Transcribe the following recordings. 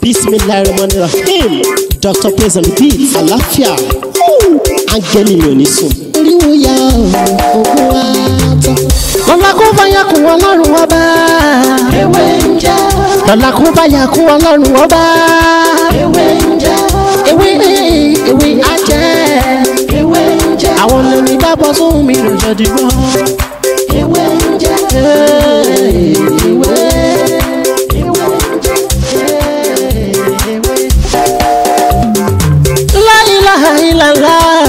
Bismillahirrahmanirrahim. Dr. Praise on the beat. Àlàáfíà. Áńgẹ́lì mi ò ní sùn. Oríwo ya ògùn wa tán. Lọ́la kó bá yà kún Ọlọ́run ọba. Ewé ń jẹ́. Lọ́la kó bá yà kún Ọlọ́run ọba. Ewé ń jẹ́. Ewé ewé á jẹ́. Ewé ń jẹ́. Àwọn lórí bá bọ́ sóhun mi lò jẹ́ dìgbọ́. Ewé ń jẹ́. Ewé. Ewé ń jẹ́. Ewé. La ilaha illallah.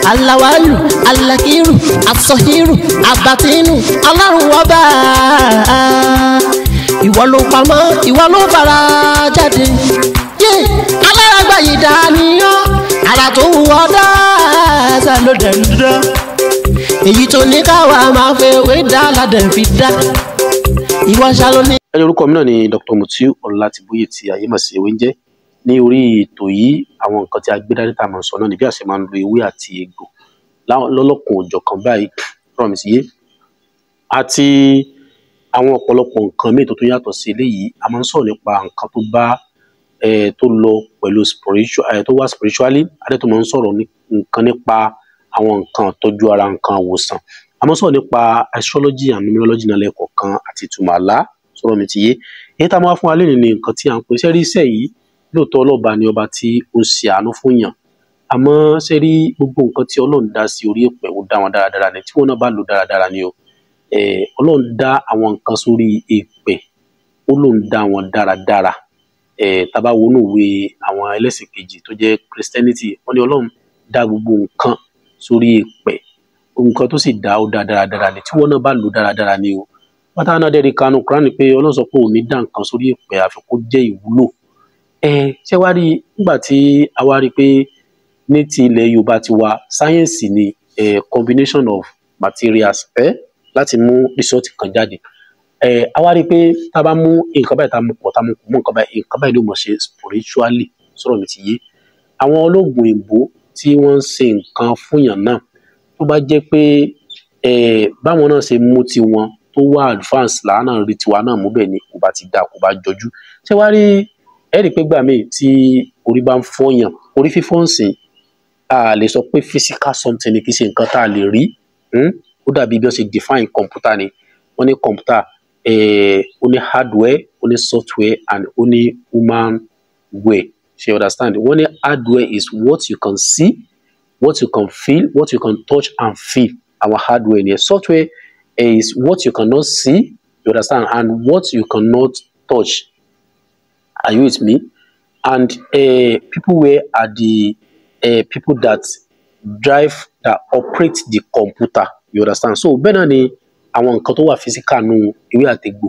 Alawalu, alakiru, asọhiru, abatinu, Ọlọ́run ọba. Ìwọ ló pamọ́, ìwọ ló fara jáde. Yé alárágbá yìí dániyán, ara tó wù ọ́ dáadáa ló dẹ̀ ń dán. Èyí tó ní káwa máa fẹ́ wé dá ládẹ̀ fi dá. Ìwọ ṣá ló ní. Ẹni orúkọ mi náà ni Dr. Mutiu Ọlátìbóyè tí ayé mọ̀ sí Ewé ń jẹ́. Ní orí ètò yìí, àwọn nǹkan tí a gbé dání tá a máa ń sọ náà ni bí a ṣe máa ń lo ewé àti egbò lọ́lọ́kan òjọ̀kan báyìí, rọ̀ mí sí yé, àti àwọn ọ̀pọ̀lọpọ̀ nǹkan míì tó tún yàtọ̀ sí eléyìí. A máa ń sọ̀rọ̀ nípa nǹkan tó bá tó lọ pẹ̀lú spiritual, tó wá spiritually. A dẹ̀ tún máa ń sọ̀rọ̀ nǹkan nípa àwọn nǹkan ìtọ́jú ara, nǹkan ìwòsàn. A máa ń sọ̀rọ̀ nípa astrology and numerology náà lẹ́ẹ̀kọ̀ọ̀kan àti ìtumọ̀ àlá, sọ̀rọ̀ mi ti yé. Èyí tá a máa fún wa lénìí ni nǹkan tí à ń pè sẹ́rí iṣẹ́ yìí. Lóòótọ́ ọlọ́ba ni ọba tí ó ń ṣe àánú fún yàn, àmọ́ ṣe rí gbogbo nǹkan tí Ọlọ́run dá sí orí èpẹ̀, ó dá wọn dáradára ni. Tí wọn náà bá lò dáradára ni o. Ọlọ́run dá àwọn nǹkan sórí èpẹ̀, ó lóun dá wọn dáradára. Tá bá wọnú ìwé àwọn ẹlẹ́sìn kejì tó jẹ́ Christianity, wọ́n ní Ọlọ́run dá gbogbo nǹkan sórí èpẹ̀, nǹkan tó sì dá ó dá dáradára ni. Tí wọn náà bá lò dáradára ni o. Pátá náà dẹ́rì kanu Quran pé Ọlọ́run sọ pé òun ní dá nǹkan sórí èpẹ̀ àfi kó jẹ́ ìwúlò. Ṣé wá rí nígbà tí a wá rí pé ní ti ilẹ̀ Yorùbá ti wa, sáyẹ́ǹsì ni combination of materials láti mú result kan jáde. A wá rí pé tá a bá mú nǹkan báyìí, tá a mú pọ̀, tá a mú pọ̀ mọ́ nǹkan báyìí, nǹkan báyìí ló mọ̀ ṣe spiritually, sọ̀rọ̀ mi ti yé. Àwọn ológun òyìnbó tí wọ́n ń ṣe nǹkan fúnyàn náà, tó bá jẹ́ pé báwọn náà ṣe mú tiwọn tó wá advance làwọn náà rí tiwa náà mú bẹ́ẹ̀ ni, kò bá ti dáa, kò bá jọjú. Ṣé wá rí ẹ rí i pé gbà míì tí orí bá ń fọyàn, orí fífọ́ ń sìn, a lè sọ pé physical something ni, kì í ṣe nǹkan tá a lè rí. Ó dàbí bí wọ́n ṣe define computer ni. Wọ́n ní computer ó ní hardware, ó ní software and ó ní human way. Ṣe understand? Wọ́n ní hardware is what you can see, what you can feel, what you can touch and feel. Our hardware ni. Software is what you cannot see, you understand, and what you cannot touch. Are you with me? And people where are the people that drive, that operate the computer, you understand? So bẹ́ẹ̀ náà ni àwọn nǹkan tó wà physical nù ewé àtegbò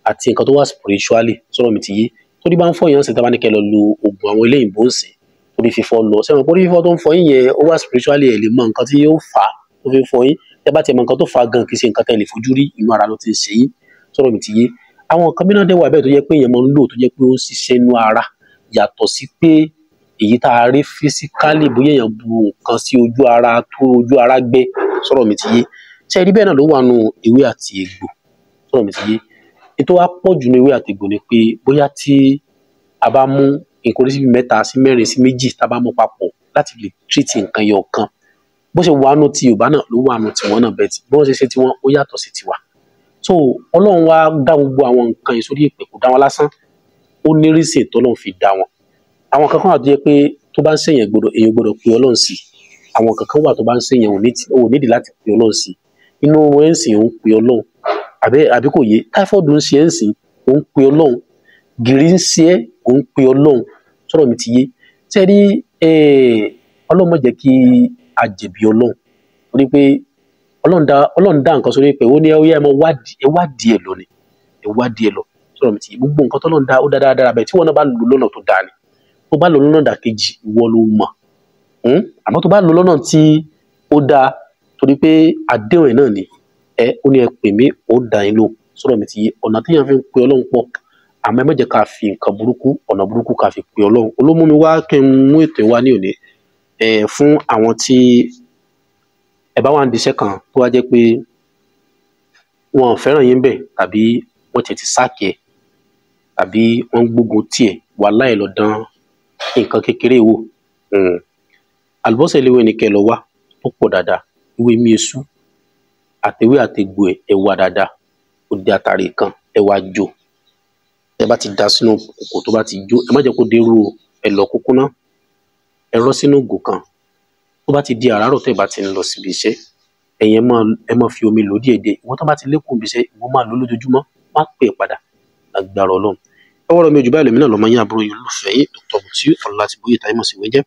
àti nǹkan tó wà spiritually, sọ̀rọ̀ mi ti yé. Torí bá ń fọ èèyàn sí, tá bá ní kẹ́ lọ lo oògùn àwọn eléyìnbó ń sìn, torí fífọ́ lọ sẹ́wọ̀n, torí fífọ́ tó ń fọ yín yẹn, ó wà spiritually. Ẹ̀ lè mọ nǹkan tí yóò fà á tó fi ń fọ yín. Tẹ́ bá ti mọ nǹkan tó fà á gan, kì í ṣe nǹkan tẹ́ lè fojú rí, inú ara ló ti ń ṣe yín, sọ̀rọ̀ mi ti yé. Àwọn nǹkan mìíràn dẹ̀ wà bẹ́ẹ̀ tó jẹ́ pé èèyàn máa ń lò, tó jẹ́ pé ó ń ṣiṣẹ́ inú ara, yàtọ̀ sí pé èyí tá a rí physically, bóyá èèyàn bu nǹkan sí ojú ara tó ojú ara gbẹ, sọ̀rọ̀ mi ti yé. Ṣé rí bẹ́ẹ̀ náà ló wà nù ewé àti egbò, sọ̀rọ̀ mi ti yé. Ètò wa pọ̀ jù ní ewé àti egbò ni pé bóyá tí a bá mú nǹkan oríṣi bíi mẹ́ta sí mẹ́rin sí méjì, tá a bá mú papọ̀ láti lè treat nǹkan yẹn ọ̀kan, bó ṣe wà nù ti Yorùbá náà ló wà nù tiwọn náà bẹ́ẹ̀, tí bí wọ́n ṣe ṣe tiwọn ó yàtọ̀ sí tiwa. So Ọlọ́run wá dá gbogbo àwọn nǹkan yìí sórí ìpè, kò dá wọn lásán, ó ní reason tọ́lọ́run fi dá wọn. Àwọn kankan wà tó jẹ́ pé tó bá ń ṣèyàn gbọ́dọ̀, èèyàn gbọ́dọ̀ pe Ọlọ́run sí. Àwọn kankan wà tó bá ń ṣèyàn, ò nídìí láti pe Ọlọ́run sí. Inú ẹ̀ ń sìn, ò ń pe Ọlọ́run, àbí kò yé? Typhoid ń ṣe ẹ̀ ń sìn, ò ń pe Ọlọ́run. Gìrì ń ṣe ẹ́, ò ń pe Ọlọ́run, sọ̀rọ̀ mi ti yé. Ṣé rí, Ọlọ́run má jẹ́ kí a jẹ̀bi Ọlọ́run, torí pé Ọlọ́run dá nǹkan sórí pé ó ní ó yá, ẹ mọ wádìí, ẹ wádìí ẹ lọ ni, ẹ wádìí ẹ lọ, sọ̀rọ̀ mi ti yé. Gbogbo nǹkan tọ́lọ́run dá, ó dá dáradára bẹ́ẹ̀. Tí wọ́n náà bá lò lọ́nà tó dáa ni, tó bá lò lọ́nà dàkejì, ìwọ ló mọ̀. Àmọ́ tó bá lò lọ́nà tí ó dáa, torí pé àdéhùn ẹ̀ náà ni ẹ ó ní ẹ pè mí, ó dá yín lóhùn, sọ̀rọ̀ mi ti yé. Ọ̀nà téèyàn fi ń pe Ọlọ́run pọ̀, àmọ́ ẹ má jẹ́ ká fi nǹkan burúkú, ọ̀nà burúkú ká fi pe Ọlọ́run. Olómú mi wá kí n mú ètò wá ní òní fún àwọn tí ẹ bá wà ń diṣẹ́ kan tó wá jẹ́ pé wọn ò fẹ́ràn yín bẹ̀, tàbí wọ́n ti sáàkì ẹ̀, Tàbí wọ́n ń gbógun tiẹ̀, wàhálà ẹ̀ lọ dán nǹkan kékeré wò. Àlùbọ́sà eléwé ni kẹ́ ẹ lọ wá tó pọ̀ dáadáa, ewé míesú àtewé àtegbò ẹ̀, ẹ wá dáadáa, ó di àtàrí kan, ẹ wá jó. Ẹ bá ti da sínú kòkò tó bá ti jó, ẹ má jẹ́ kó dérú o, ẹ lọ kúkú ná, ẹ rọ́ sínú ìgò kan. Tó bá ti di àràárọ̀ tẹ́ ẹ bá ti ń lọ síbi iṣẹ́, ẹ̀yin ẹ máa fi omi lò ó díẹ̀díẹ̀. Ìwọ tó bá ti lékún ibi iṣẹ́, ìwọ máa lò ó lójoojúmọ́, má pè é padà lágbára Ọlọ́run. Ẹ wọ́rọ̀ mi ò jù báyìí lọ, èmi náà lọmọ yín, àbúrò yín, olólùfẹ́ yín, Dr. Mutiu Ọlátìbóyè táyé mọ̀ sí ìwé jẹ́.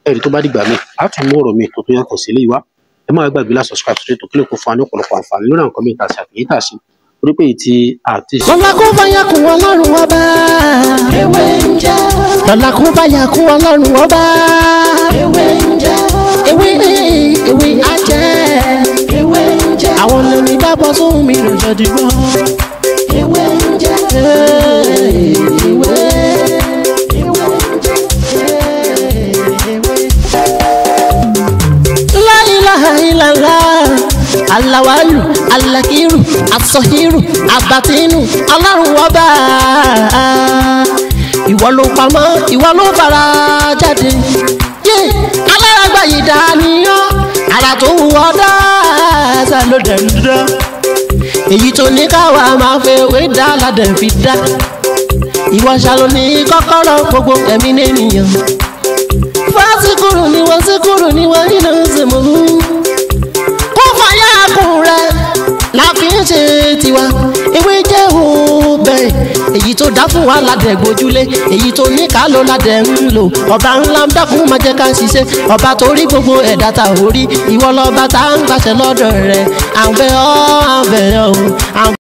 Ẹ̀rí tó bá dìgbà míì, á tún mú ọ̀rọ̀ mi tó tún yàtọ̀ sí eléyìí wá. Ẹ má gbàgbé láti subscribe sórí ètò kí lè kó fún wa ní ọ̀pọ̀lọpọ̀ àǹfààní lórí àwọn nǹkan míì tá a ṣe àtìyí tá a ṣe. Torí pé èyí tí a ti ṣe. Lọ́la kó báyà kún Ọlọ́run ọba. Ewé ń jẹ́. Lọ́la kó báyà kún Ọlọ́run ọba. Ewé ń jẹ́. Ewé ewé á jẹ́. Ewé ń jẹ́. Àwọn lèmi bá bọ́ sóhun mi lò jọ dìgbọ́. Ewé ń jẹ́. Ewé. Ewé ń jẹ́. Ewé. La ilaha illallah. Alawalu, alakiru, asọhiru, abatinu, Ọlọ́run ọba. Ìwọ ló pamọ́, ìwọ ló fara jáde. Yé, alárágbá yìí dániyán, ara tó wù ọ́ dáadáa ló dẹ̀ ń dán. Èyí tó ní káwa máa fẹ́ wé dá ládẹ̀ fi dá. Ìwọ ṣàlò ní kọ́kọ́rọ́ gbogbo ẹ̀mí nìyẹn. Fásikúrú ni wọ́n síkúrú ni wọ́n nínú ìsìnkú. Kó fàyà kùn rẹ̀ la fi ń ṣe tiwa. Ewé jẹ́ òbẹ̀. Èyí tó dá fún wa ládẹ̀ gbójúlé. Èyí tó ní ká ló ládẹ̀ ń lò. Ọba ńlá ń dákun máa jẹ́ ká ṣiṣẹ́. Ọba tó rí gbogbo ẹ̀dá ta ò rí. Ìwọ lọ́ba tá ń gbàṣẹ lọ́dọ̀ rẹ̀. À ń bẹ̀ ọ́, à ń bẹ̀ ọ́, à ń